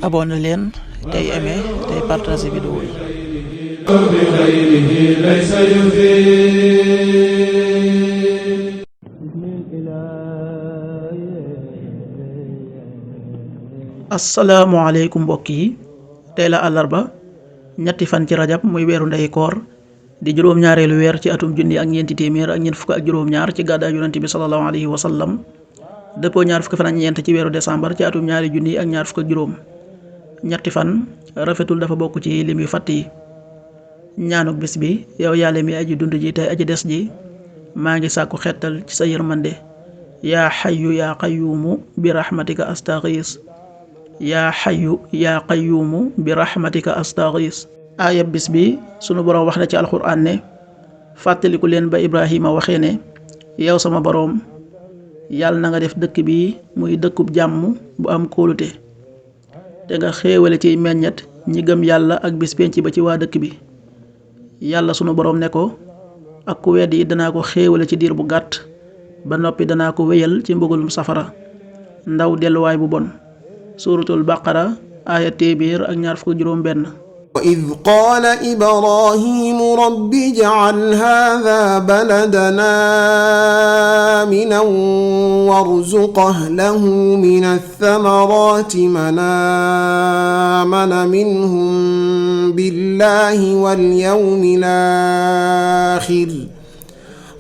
abonné leen tey aimé tey partagé vidéo yi. asalaamaaleykum mbokk yi, tey la àllarba ñetti fan ci rajab muy weeru ndey koor di juróom-ñaareelu weer ci atum junni ak ñeenti téeméer ak ñeent fukk ak juróom-ñaar ci gàddaay yonent bi sallallahu alayhi wa sallam dëppoo ñaar fukki fan ak ñeent ci weeru décembre ci atum ñaari junni ak ñaar fukk ak juróom. ñetti fan rafetul dafa bokk ci lim yu fàtt yi. ñaanuk bis bi: yow yàlla mi aji dund ji tey aji des ji, maa ngi sàkku xettal ci sa yërmande. yaa xayyu yaa qayyuumu bi rahmatika astaxiis. yaa xayyu yaa qayyuumu bi rahmatika astaxiis. aaya bis bi sunu boroom wax na ci alxuraan ne, fàttaliku leen ba Ibrahima waxee ne, yow sama boroom, yàlla na nga def dëkk bi muy dëkkub jàmm bu am kóolute, te nga xéewale ciy meññet ñi gëm yàlla ak bis penc ba ci waa dëkk bi. yàlla sunu boroom ne ko, ak ku weddi danaa ko xéewale ci diir bu gàtt, ba noppi danaa ko wéyal ci mbugalum safara ndaw delluwaay bu bon. suuratul baqara aaya téeméer ak ñaar fukk juróom benn. وإذ قال إبراهيم رب اجعل هذا بلدنا آمنا وارزق أهله من الثمرات من آمن منهم بالله واليوم الآخر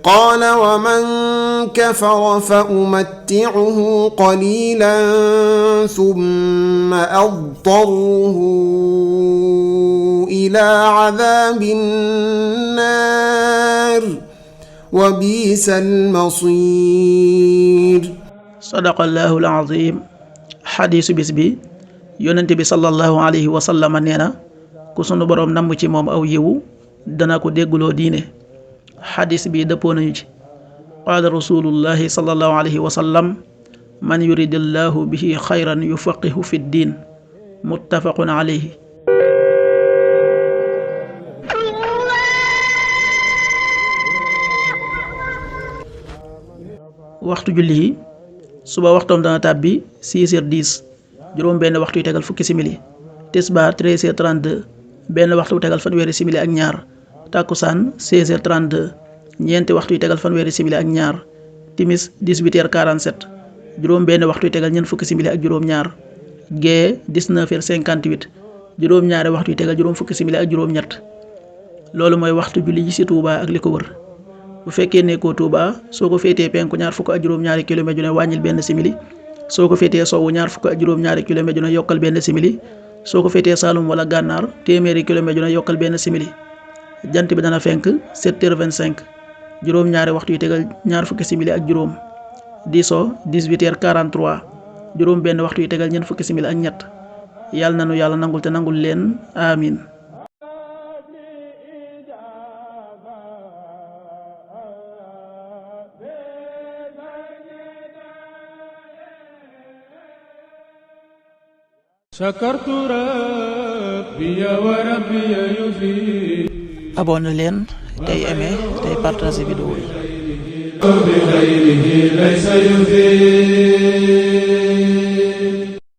قال ومن كفر فأمتعه قليلا ثم أضطره إلى عذاب النار وبئس المصير. صدق الله العظيم. xadiisu bis bi, yonent bi sallallahu alayhi wa sallam nee na, ku sunu boroom namm ci moom aw yiwu dana ko dégguloo diine. xadis bi dëppoo nañu ci. qaala rasulullahi sallallahu alayhi wa sallam, man yuridillahu bihi xayran yufaqihu fi ddin, muttafaqun alayhi. waxtu julli yi: suba waxtoom dana tàbbi 6h10, juróom benn waxtu yu tegal fukki simili. tisbaar 13h32, benn waxtu yu tegal fanweeri simili ak ñaar. takkusaan 16h32, ñeenti waxtu yu tegal fanweeri simili ak ñaar. timis 18h47, juróom benn waxtu yu tegal ñeent fukki simili ak juróom ñaar. gee 19h58, juróom ñaari waxtu yu tegal juróom fukki simili ak juróom ñett. loolu mooy waxtu julli ji ci Touba ak li ko wër. bu fekkee nekkoo Touba, soo ko féetee penku ñaar fukk ak juróom ñaari kilomètre ju ne wàññil benn simili. soo ko féetee sowwu ñaar fukk ak juróom ñaari kilomètre ju ne yokkal benn simili. soo ko féetee Saalum wala Gànnaar téeméeri kilomètre ju ne yokkal benn simili. jant bi dana fenk 7h25, juróom ñaari waxtu yu tegal ñaar fukki simili ak juróom. di so 18h43, juróom benn waxtu yu tegal ñeent fukki simili ak ñett. yàlla nanu yàlla nangul te nangul leen, amin. abonné leen tey aimé tey partagé vidéo yi.